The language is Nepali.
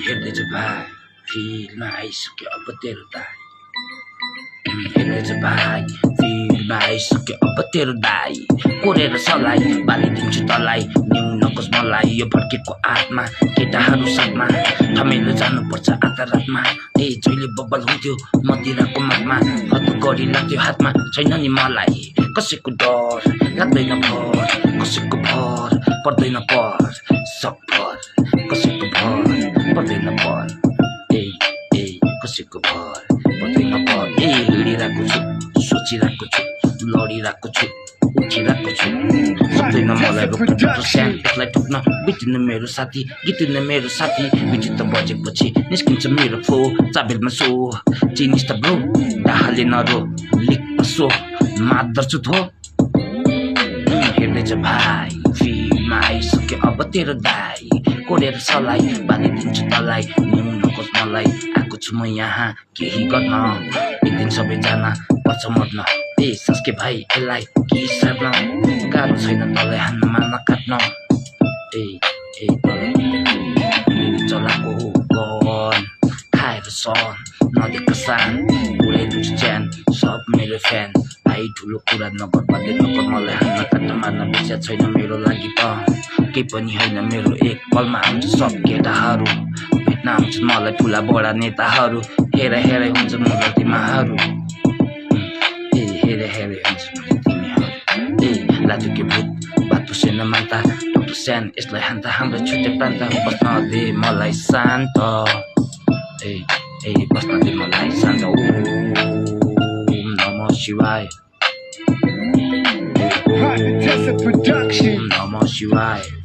हेर्दैछ भाइ फिल्डमा आइसक्यो अब तेरो दाइ हेर्दैछ भाइ फिल्डमा आइसक्यो अब तेरो दाइ कोरेर सलाई बालिदिन्छु तलाई न्यु नकोस् मलाई यो भड्केको आत्मा केटाहरू साथमा थमेर जानुपर्छ आधा रातमा ए जहिले बब्बल हुन्थ्यो मदिराको मागमा हतगडी लाग्थ्यो हातमा छैन नि मलाई कसैको डर लाग्दैन भर कसैको भर पर्दैन पर सकभर कसैको भर पर्दैन पर ए कसैको भर पर्दैन पर हिँडिरहेको छु सोचिरहेको छु लडिरहेको छु उठिरहेको छु सक्दैन मलाई रोक्न स्यान्डलाई टोक्न बितिन मेरो साथी गीतिन मेरो साथी बिचित बजेपछि निस्किन्छ मेरो फो चाबेलमा सो चिनिस त ब्रो डाहाले नरो लिक सो मार्दछु थो हेर्दैछ भाइ फिल्डमा आइसक्यो अब तेरो दाइ कोरेर सलाई बालिदिन्छु तलाई न्यु नकोस् मलाई आएको छु म यहाँ केही गर्न एक दिन सबैजना पर्छ मर्न ए सस्के भाइ यसलाई कि सार्न गाह्रो छैन तलाई हान्नमा नकाट्न ए चलाको गन खाएर सन नदेख्दा सान उडाइदिन्छु च्यान सब मेरो फ्यान भाइ ठुलो कुरा नगर बाध्य नगर मलाई हान्न काट्न मार्न विचार छैन मेरो लागि त केही पनि होइन मेरो एक पलमा आउँछ सब केटाहरू भेट्न आउँछ मलाई ठुला बडा नेताहरू हेर हेरे हुन्छ मेरो तिमीहरू हेरे हुन्छ मेरो तिमीहरू लाजु के भूत बाटो सेन मान्ता डक्टर स्यान यसलाई हान्दा हाम्रो छुट्टै प्रान्त बस्न दे मलाई शान्त बस्न दे मलाई शान्त ओम नमः शिवाय ओम नमः शिवाय